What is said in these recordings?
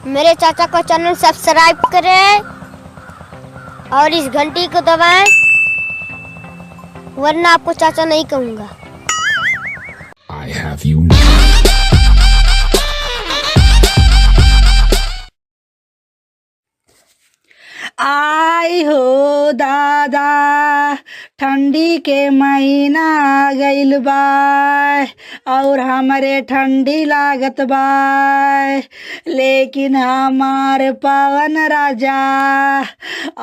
मेरे चाचा का चैनल सब्सक्राइब करें और इस घंटी को दबाएं, वरना आपको चाचा नहीं कहूँगा। I have you now. आई हो दादा, ठंडी के महीना आ गइल बा और हमरे ठंडी लागत बा, लेकिन हमार पवन राजा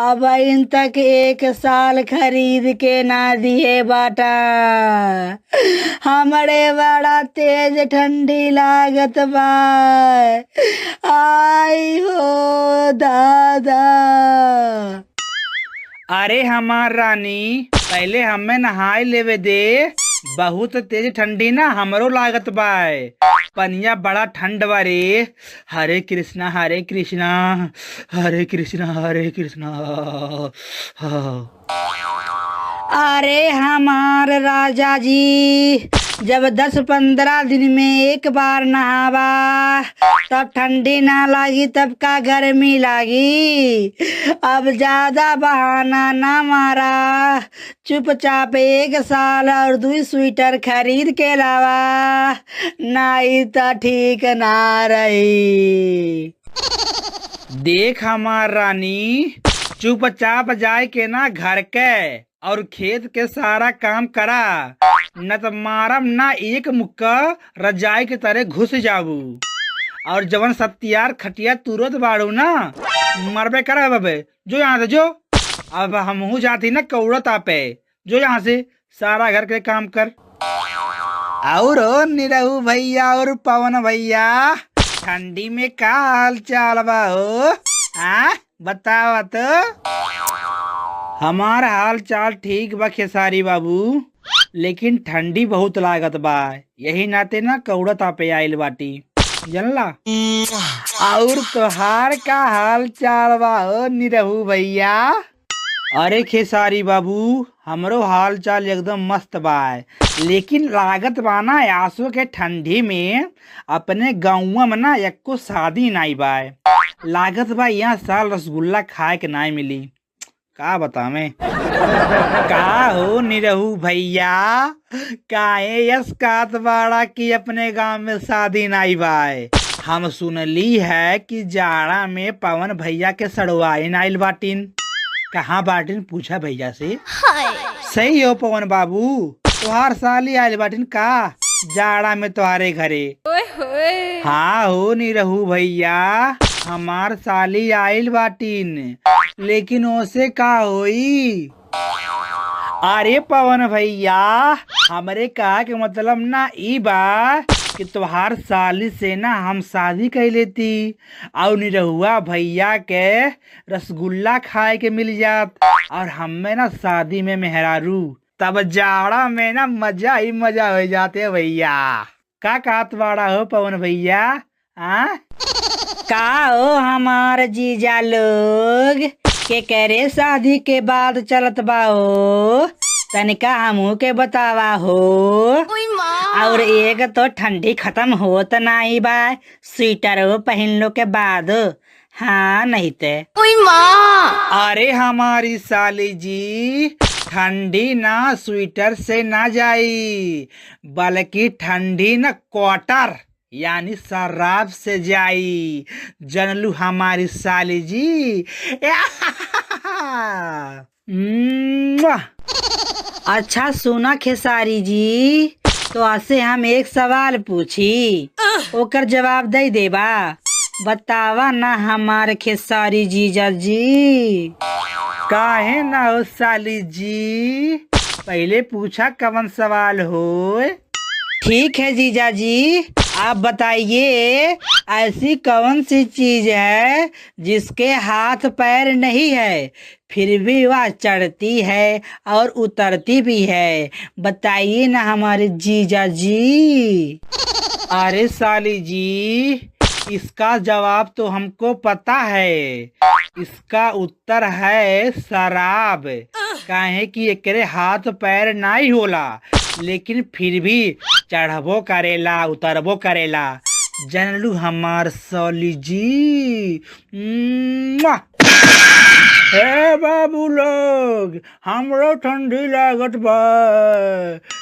अब इन तक एक साल खरीद के ना दिए बाटा। हमरे बड़ा तेज ठंडी लागत बा। आई हो दादा। अरे हमार रानी, पहले हमें नहाए लेवे दे। बहुत तेज ठंडी ना हमरो लागत बा। पनिया बड़ा ठंड बा रे। हरे कृष्णा हरे कृष्णा हरे कृष्णा हरे कृष्णा। अरे हमार राजा जी, जब 10-15 दिन में एक बार नहावा तब ठंडी ना लागी, तब का गर्मी लागी। अब ज्यादा बहाना ना मारा, चुपचाप एक साल और 2 स्वेटर खरीद के लावा, नहीं तो ठीक ना रही। देख हमार रानी, चुपचाप जाए के ना घर के और खेत के सारा काम करा, न तो मारम ना एक मुक्का रजाई के तरह घुस जाबू। और जवन सत्यार खटिया तुरंत बाड़ू ना मरबे करा बबे, जो यहाँ से जो। अब हमहू जाती ना कौड़त आपे, जो यहाँ से सारा घर के काम कर। और निरहू भैया और पवन भैया, ठंडी में का हाल चाल बा हो? आ बतावा तो। हमार हाल चाल ठीक बा खेसारी बाबू, लेकिन ठंडी बहुत लागत बा, यही नाते ना कौड़त आपे आइल बाटी, जानला। और तोहार का हाल चाल बा हो निरहू भैया? अरे खेसारी बाबू, हमरो हाल चाल एकदम मस्त बा, लेकिन लागत बा ना आंसू के ठंडी में अपने गाँव में ना एको शादी नाई बा। लागत बा यहाँ साल रसगुल्ला खाए के नाई मिली, का बतावे। का हो निरहू भैया, काहे यस कात बाड़ा की अपने गांव में शादी नाई बाय? हम सुनली है कि जाड़ा में पवन भैया के सड़वाइन आइल बाटिन। कहाँ बाटिन पूछा भैया से। सही हो पवन बाबू, तुहार साली आइल बाटिन का जाड़ा में तुहारे घरे? हाँ हो निरहू भैया, हमार साली आइल बाटिन, लेकिन ओसे का होई? अरे पवन भैया, हमरे कहा के मतलब ना ई बा कि तुम्हार साली से ना हम शादी कर लेती और निरहुआ भैया के रसगुल्ला खाए के मिल जात, और हमें ना शादी में मेहरारू, तब जाड़ा में ना मजा ही मजा हो जाते भैया। का कात बाड़ा हो पवन भैया? आ का हो हमार जीजा लोग के करे शादी के बाद चलत बा हो, तनिका हमहू के बतावा हो। और एक तो ठंडी खत्म होत नाही बा, स्वेटर पहन लो के बाद। हाँ नहीं ते। अरे हमारी साली जी, ठंडी ना स्वेटर से ना जाई, बल्कि ठंडी ना क्वार्टर यानी शराब से जाई, जनलू हमारी साली जी। अच्छा सुना खेसारी जी, तो आसे हम एक सवाल पूछी, ओकर जवाब दे देबा। बतावा ना हमार खेसारी जीजा जी। काहे ना हो साली जी, पहले पूछा कवन सवाल हो। ठीक है जीजा जी, आप बताइए ऐसी कौन सी चीज है जिसके हाथ पैर नहीं है फिर भी वह चढ़ती है और उतरती भी है? बताइए ना हमारे जीजा जी। अरे साली जी, इसका जवाब तो हमको पता है। इसका उत्तर है शराब। काहे कि एकरे हाथ पैर नाई होला, लेकिन फिर भी चढ़बो करेला उतरबो करेला। जानलू हमार साली जी। मुआ! ए बाबू लोग, हमरो ठंडी लागत बा,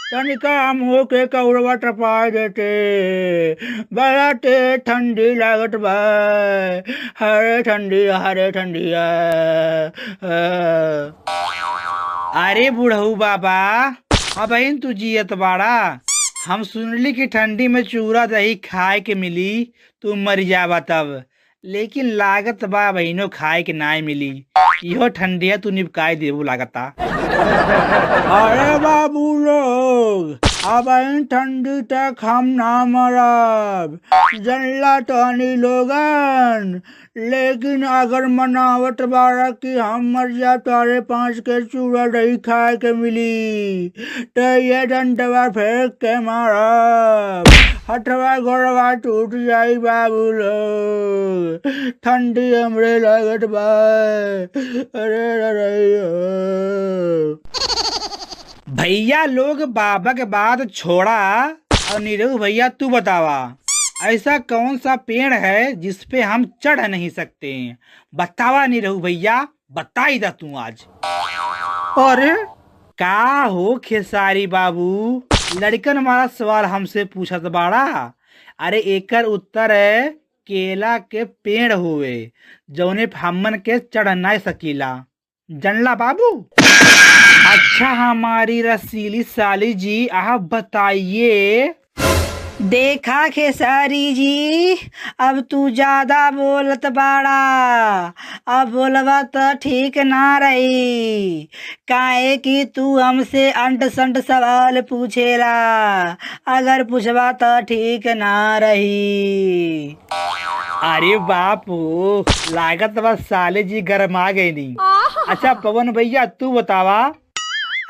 तनिका हमहो के कौड़वा टपा देते, बड़ा तेज ठंडी लागत बा, हरे ठंडी हरे ठंडी। अरे बुढ़ऊ बाबा, अब तू जियत बाड़ा। हम सुनली कि ठंडी में चूरा दही खाए के मिली तू मर जावा तब, लेकिन लागत बा बहिनो खाए के नाय मिली, इहो ठंडिया तू निपकाए देबू लागता। अरे बाबू लोग, अब ठंडी तक हम ना मरब, जनला तहनी लोगन, लेकिन अगर मनावत बारा कि हम मर जा तारे 5 के चूड़ा दही खाए के मिली तो ये डंडवा फेंक के मारब, हथवा गोड़वा टूट जाई बाबू लोग, ठंडी हमरे लागत बा। अरे अरे भैया लोग बाबा के बाद छोड़ा, और नीरव भैया तू बतावा, ऐसा कौन सा पेड़ है जिसपे हम चढ़ नहीं सकते? बतावा नीरव भैया, बताई दा तू आज। अरे का हो खेसारी बाबू, लड़कन वाला सवाल हमसे पूछत बाड़ा। अरे एकर उत्तर है केला के पेड़ हुए, जौने हमन के चढ़ ना सकीला, जानला बाबू। अच्छा हमारी रसीली साली जी, आप बताइए। देखा खेसारी जी, अब तू ज्यादा बोलत बाड़ा, अब बोलबा तो ठीक ना रही, काहे कि तू हमसे अंट संट सवाल पूछेला, अगर पूछबा तो ठीक ना रही। अरे बापू, लागत बा साले जी गरमा गई नी। अच्छा पवन भैया तू बतावा,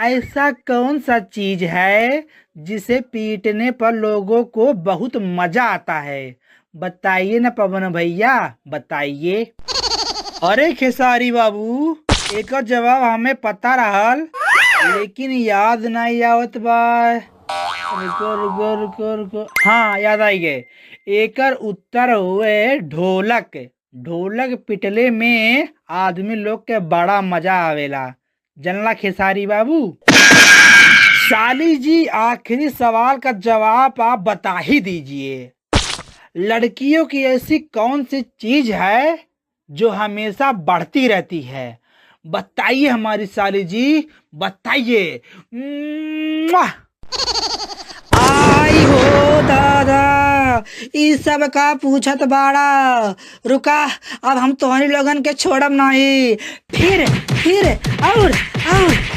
ऐसा कौन सा चीज है जिसे पीटने पर लोगों को बहुत मजा आता है? बताइए ना पवन भैया, बताइए। अरे खेसारी बाबू, एक जवाब हमें पता रहल, लेकिन याद नहीं आवत बा। रुको रुको रुको रुको, हाँ याद आई गए। एकर उत्तर हुए ढोलक। ढोलक पिटले में आदमी लोग के बड़ा मजा आवेला, जनला खेसारी बाबू। साली जी आखिरी सवाल का जवाब आप बता ही दीजिए, लड़कियों की ऐसी कौन सी चीज है जो हमेशा बढ़ती रहती है? बताइए हमारी साली जी, बताइए। आई हो दादा, ई सब का पूछत बाड़ा। रुका, अब हम तोहनी लोगन के छोड़ब नहीं, फिर और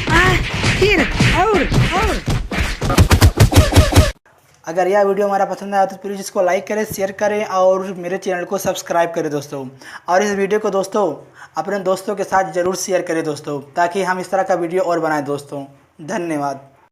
आ, फिर और। अगर यह वीडियो हमारा पसंद आया तो प्लीज़ इसको लाइक करें, शेयर करें और मेरे चैनल को सब्सक्राइब करें दोस्तों। और इस वीडियो को दोस्तों अपने दोस्तों के साथ ज़रूर शेयर करें दोस्तों, ताकि हम इस तरह का वीडियो और बनाएं दोस्तों। धन्यवाद।